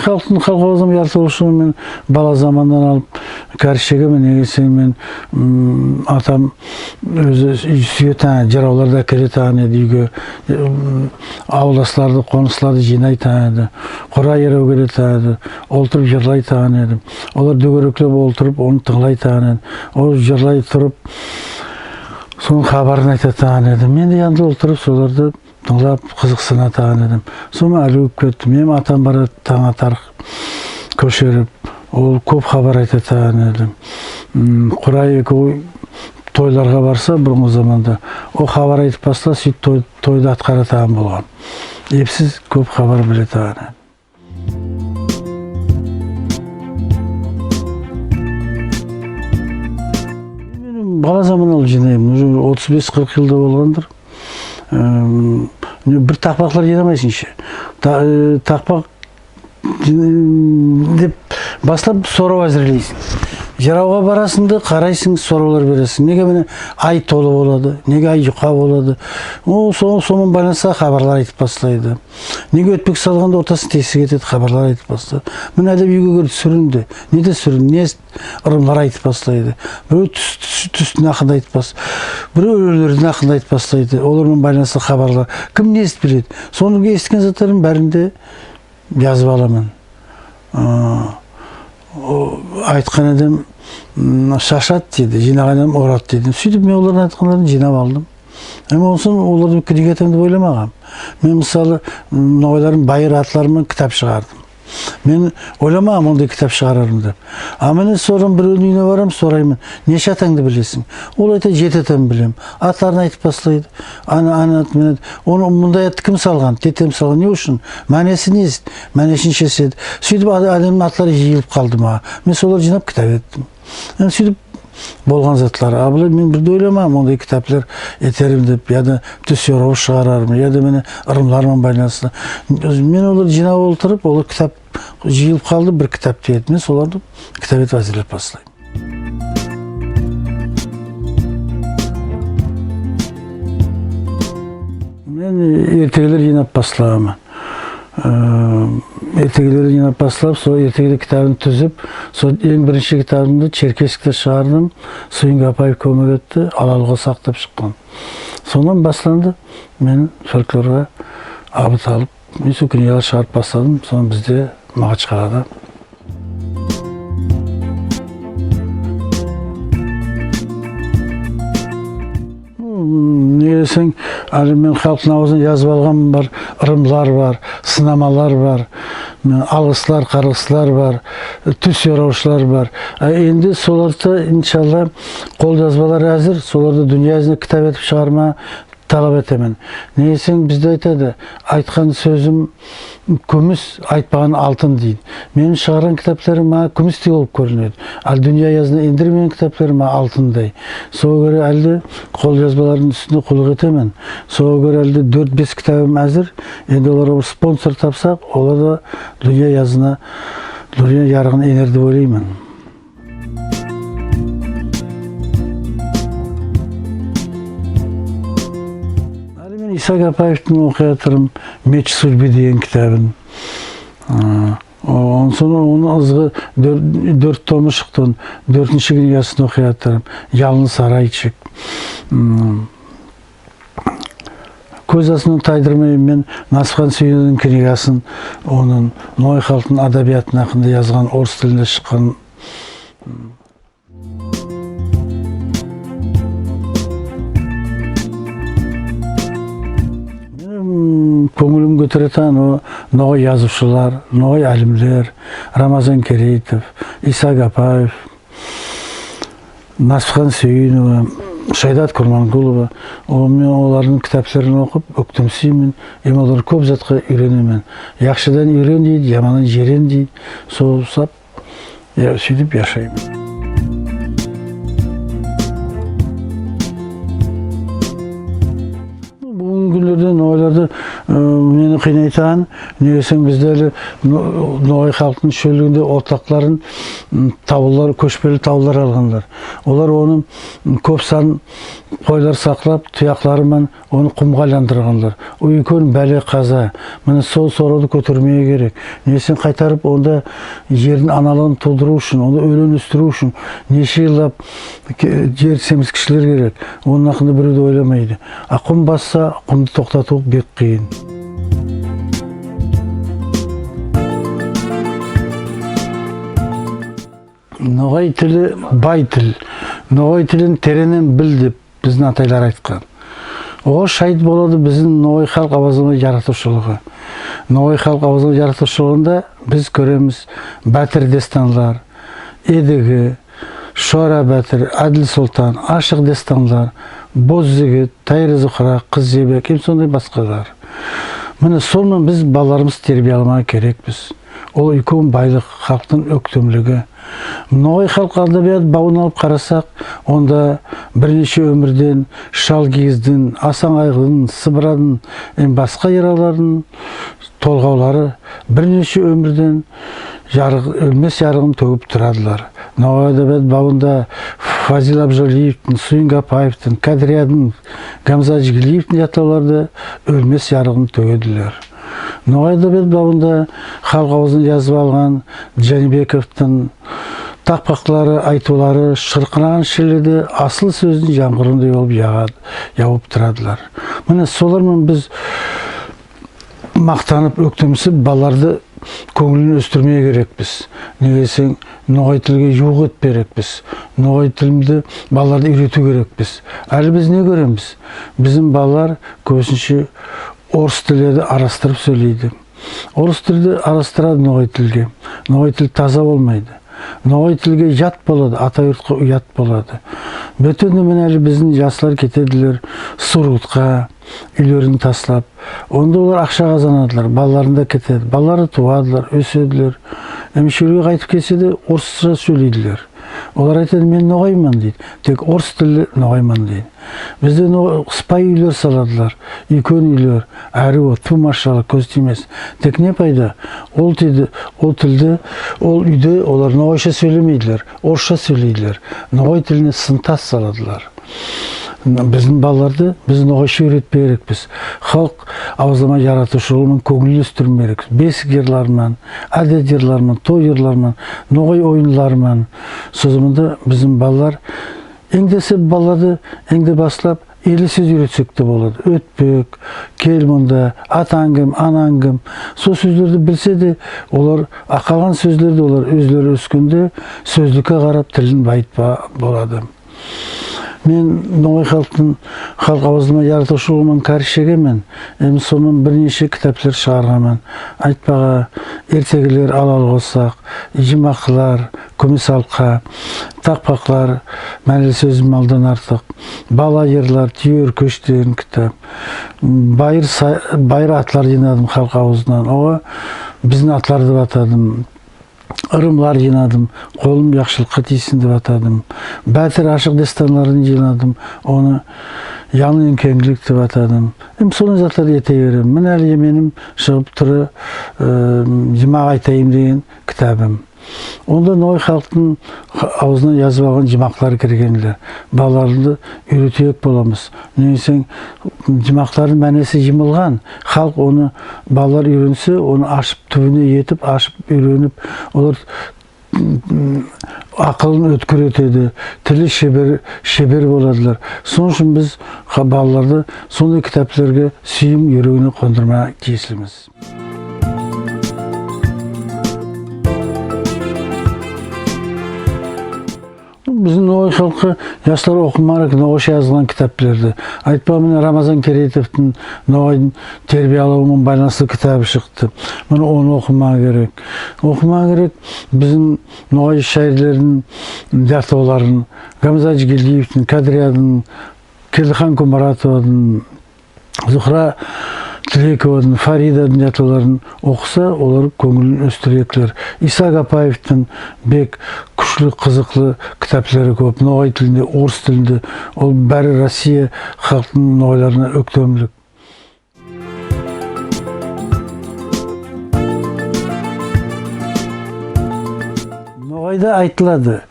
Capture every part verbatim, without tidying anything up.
Халктынъ, халк авызыннан яратылувшыман мен бала заманнан алып, каьр шегемен, неге десенъ мен, м, атам оьзи суьетаган эди, йыравларды аькелетаган эди уьйге, м, авылдасларды, конъысларды йыйнайтаган эди. Курай йырав келетаган эди, олтырып йырлайтаган эди. Олар доьгереклеп олтырып, оны тынълайтаган эди. Ол йырлай турып, сонынъ хабарын айтатаган эди. Мен де янында олтырып, соларды тынълап, кызыксынатаган эдим. Сонъ мен аьруьв болып кеттим. Меним атам барады танъатарыкъ коьшерип, ол коьп хабар айтатаган эди. М, Курай экеви тойларга барса, бурынгы заманда, ол хабар айтып басласа, суьйтип той, тойды аткаратаган болган. Эпсиз коьп хабар билетаган эди. Мен бала заманнан алып йыйнайман, уже отыз бес-кырк йыл да болгандыр. Эм, мине, бир такпаклар йыйнамайсынъ ше. Та-, э, такпак йый-, деп баслап сорав аьзирлейсинъ. Йыравга барасынъ да, карайсынъ, соравлар бересинъ. Неге мине ай толы болады, неге ай юка болады? Ол со-, сонынъ ман байланыслы хабарлар айтып баслайды. Неге оьтпек салганда ортасын тесик этеди, хабарлар айтып баслайды. Мине, аьдем уьйге кирди, суьринди. Неге суьринди, не эситти? Ырымлар айтып баслайды. Бирев туьс, туьс, туьстинъ акында айтып бас-, бирев оьлилердинъ акында айтып баслайды. Олар ман байланыслы хабарлар. Ким не эситип биледи? Сонынъ эситкен затларын баьрин де язып аламан. А, о, айткан аьдем, м, шашады дейди, йыйнаган аьдем орады дейди. Суьйтип мен олардынъ айтканларын йыйнап алдым. Эм онсонъ оларды книга этемен деп ойламаганман. Мен, мысалы, м, ногайлардынъ байыр атлары ман китап шыгардым. Мен ойламаганман ондай китап шыгарарман деп. А мине, сонъ биревдинъ уьйине бараман, сорайман: «Неше атанъды билесинъ?» Ол айтады: «Ети атамды билемен». Атларын айтып баслайды. Ана, ана аты, мине, оны, мундай атты ким салган? Тетем салган. Не уьшин? Маьнеси не? Маьнесин шешеди. Суьйтип аьд-, аьдемнинъ атлары йыйылып калды мага. Мен соларды йыйнап китап эттим. Энди суьйтип болган затлар. А былай мен бир де ойламаганман ондай китаплар этермен деп, я да туьс йорав шыгарарман, я да мине ырымлар ман байланыслы. Мен оларды йыйнап олтырып, олар китап йыйылып калды, бир китап дейди. Мен соларды китап этип аьзирлеп баслайман. Мен эртегилер йыйнап баслаганман. Э, эртегилер йыйнап баслап, сол эртегилер китабын туьзип, сол энъ биринши китабымды Черкесскте шыгардым. Суьйин Гапаев коьмек этти, «Алалыга сак» деп шыккан. Соннан басланды мен фольклорга абыт алып. Мен сол книгалар шыгарып басладым, сонъ бизде Махачкалада. М, неге десенъ, аьли мен халктынъ авызыннан язып алганым бар, ырымлар бар, сынамалар бар, м, алгыслар, каргыслар бар, туьс йоравшылар бар. А энди соларды, иншалла, колязбалар аьзир, соларды дуныя юзине китап этип шыгармага талап этемен. Неге десенъ, бизде айтады: «Айткан соьзим куьмис, айтпаган алтын», — дейди. Меним шыгарган китапларым мага куьмистей болып коьринеди. Ал дуныя юзине эндирмеген китапларым мага алтындай. Сога коьре аьли де колязбалардынъ уьстинде куллык этемен. Сога коьре аьли де доьрт-бес китабым аьзир. Энди оларга бир спонсор тапсак, олар да дуныя юзине, дуныя ярыгына энер деп ойлайман. Аьли мен Иса Гапаевтинъ окыятырман «Меч судьбы» деген китабын. А, о-, онсонъ онынъ ызгы доьр-, доьрт томы шыкты, онынъ доьртинши книгасын окыятырман, «Ялын сарайчик». М, коьз астыннан тайдырмайман мен Насипхан Суьйиновадынъ книгасын, онынъ ногай халктынъ адабиатынынъ акында язган, орыс тилинде шыккан. Меним коьнъилим коьтеретаган о ногай язувшылар, ногай алимлер, Рамазан Керейтов, Иса Гапаев, Насипхан Суьйинова, Шайдат Курмангулова. О, мен олардынъ китапларын окып, оьктемсиймен. Эм олардан коьп затка уьйренемен. «Яхшыдан уьйрен», — дейди, «яманнан йирен», — дейди. Сол сап, я, суьйтип яшайман. Буьгуьнги Ногайларды, э, мени кыйнайтаган, неге десенъ, бизде аьли но-, ногай халктынъ шоьллигинде ортакларын, м, тавлылар, коьшпели тавлылар алганлар. Олар оны, м, коьп сан койлар саклап, туяклары ман оны кумга айландырганлар. Ол уьйкен баьле-каза. Мине, сол соравды коьтермеге керек. Неге десенъ, кайтарып онда ердинъ аналыгын тувдырув уьшин, онда оьлен оьстируьв уьшин неше йыллап ке-, ер семирткишлер керек. Онынъ акында бирев де ойламайды. А кум басса, кумды токтатув бек кыйын. Ногай тили бай тил. Ногай тилин теренънен бил деп бизим атайлар айткан. Ога шайыт болады бизим ногай халк авызлама яратувшылыгы. Ногай халк авызлама яратувшылыгында биз коьремиз баьтир дестанлар, Эдиги, Шора баьтир, Аьдил Солтан, Ашык дестанлар, Боз йигит, Тайыр Зухра, Кыз Йибек эм сондай баскалар. Мине, соны ман биз балаларымызды тербияламага керекпиз. Ол уьйкен байлык, халктынъ оьктемлиги. Ногай халк адабият бавын алып карасак, онда бир неше оьмирден Шал-Кийиздинъ, Асан Кайгылыдынъ, Сыбырадынъ эм баска йыравлардынъ толгавлары бир неше оьмирден ярык, оьлмес ярыгын тоьгип турадылар. Ногай адабият бавында Фазиль Абдулжалиловтынъ, Суюн Капаевтинъ, Кадриядынъ, Гамзат Аджигельдиевтинъ ятлавлары да оьлмес ярыгын тоьгедилер. Ногай адабият бавында халк авызыннан язып алган Джанибековтынъ такпаклары, айтувлары шыркыраган шилледе асыл соьздинъ ямгырындай болып явады, явып турадылар. Мине, солар ман биз мактанып, оьктемсип, балаларды коьнъилин оьстирмеге керекпиз. Неге десенъ, ногай тилге ювык этпеге керекпиз. Ногай тилди балаларды уьйретуьв керекпиз. Аьли биз не коьремиз? Бизим балалар коьбисинше орыс тиллерди араластырып соьйлейди. Орыс тилди араластырады ногай тилге. Ногай тил таза болмайды. Ногай тилге уят болады, ата юртка уят болады. Боьтен де мине аьли бизим яслар кетедилер Сургутка, уьйлерин таслап. Онда олар акша казанадылар, балалары да кетеди. Балалары тувадылар, оьседилер. Эм шоьлге кайтып келсе де, орысша соьйлейдилер. Олар айтады: «Мен ногайман», — дейди. Тек орыс тилли ногайман дейди. Бизде но-, сыпайы уьйлер саладылар, уьйкен уьйлер, аьруьв, тьфу, машалла, коьз тиймес. Тек не пайда? Ол тилди, ол тилди, ол уьйде олар ногайша соьйлемейдилер, орысша соьйлейдилер. Ногай тилине сынтас саладылар. Бизим балаларды биз ногайша уьйретпеге керекпиз. Халк авызлама яратувшылыгы ман коьнъилин оьстирмеге керекпиз. Бесик йырлары ман, аьдет йырлары ман, той йырлары ман, ногай ойынлары ман. Сол заманда бизим балалар, энъ десе балаларды энъ де баслап элли соьз уьйретсек те болады. Оьтпек, кел мунда, атанъ ким, ананъ ким. Сол соьзлерди билсе де, олар, а калган соьзлерди олар оьзлери оьскенде соьзликке карап тилин байытпага болады. Мен ногай халктынъ халк авызлама яратувшылыгы ман каьр шегемен. Эм соны ман бир неше китаплер шыгарганман. Айтпага, «Эртегилер», «Алал косак», «Юмаклар», «Куьмис алка», «Такпаклар», «Маьнели соьз малдан артык», «Бала йырлар», «Туье оьркеш» деген китап. «Байыр са-, байыр атлар» йыйнадым халк авызыннан. Ога «Бизим атлар» деп атадым. «Ырымлар» йыйнадым, «Колым яхшылыкка тийсин» деп атадым. «Баьтир-Ашык» дестанларын йыйнадым, оны «Янъ мен кенълик» деп атадым. Эм сондай затлар эте беремен. Мине аьли меним шыгып туры, э, «Юмак айтайым» деген китабым. Онда ногай халктынъ ха-, авызыннан язып алган юмаклар киргенлер. Балаларды уьйретеек боламыз. Неге десенъ, юмаклардынъ маьнеси йымылган. Халк оны, балалар уьйренсе, оны ашып, туьбине етип, ашып уьйренип, олар, м, акылын оьткир этеди, тили шебер, шебер боладылар. Сонынъ уьшин биз ха-, балаларды сондай китаплерге суьйим юрегине кондырмага тийислимиз. Бизим ногай халкы яслар окымага керек ногайша язылган китаплерди. Айтпага, мине, Рамазан Керейтовтынъ ногайдынъ тербиялавы ман байланыслы китабы шыкты. Мине, оны окымага керек. Окымага керек бизим ногай шаирлердинъ ятлавларын, Гамзат Аджигельдиевтинъ, Кадриядынъ, Келдихан Кумбаратовадынъ, Зухра Тилековадынъ, Фаридадынъ ятлавларын окыса, олар коьнъилин оьстиреклер. Иса Капаевтинъ бек куьшли, кызыклы китаплери коьп. Ногай тилинде, орыс тилинде. Ол баьри Россия халкынынъ ногайларына оьктемлик. Кайда айтылады,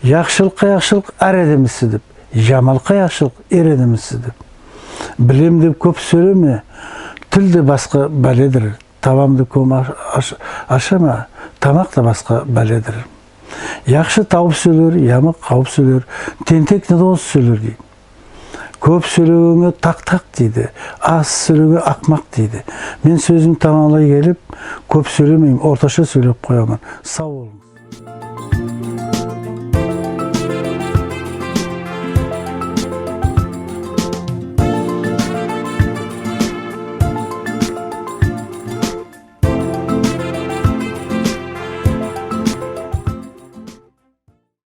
яхшылыкка яхшылык ар аьдем иси деп, яманлыкка яхшылык эр аьдем иси деп. Билем деп коьп соьйлеме, тил де баска баьледир. Тамагынъды коьп аш- аш- ашама, тамак та баска баьледир. Яхшы тавып соьйлер, яман кавып соьйлер, тентек не дос соьйлер дейди. Коьп соьйлегенге так-так дейди, аз соьйлегенге акымак дейди. Мен соьзимди тамамлай келип, коьп соьйлемеймен, орташа соьйлеп кояман. Сав болынъыз.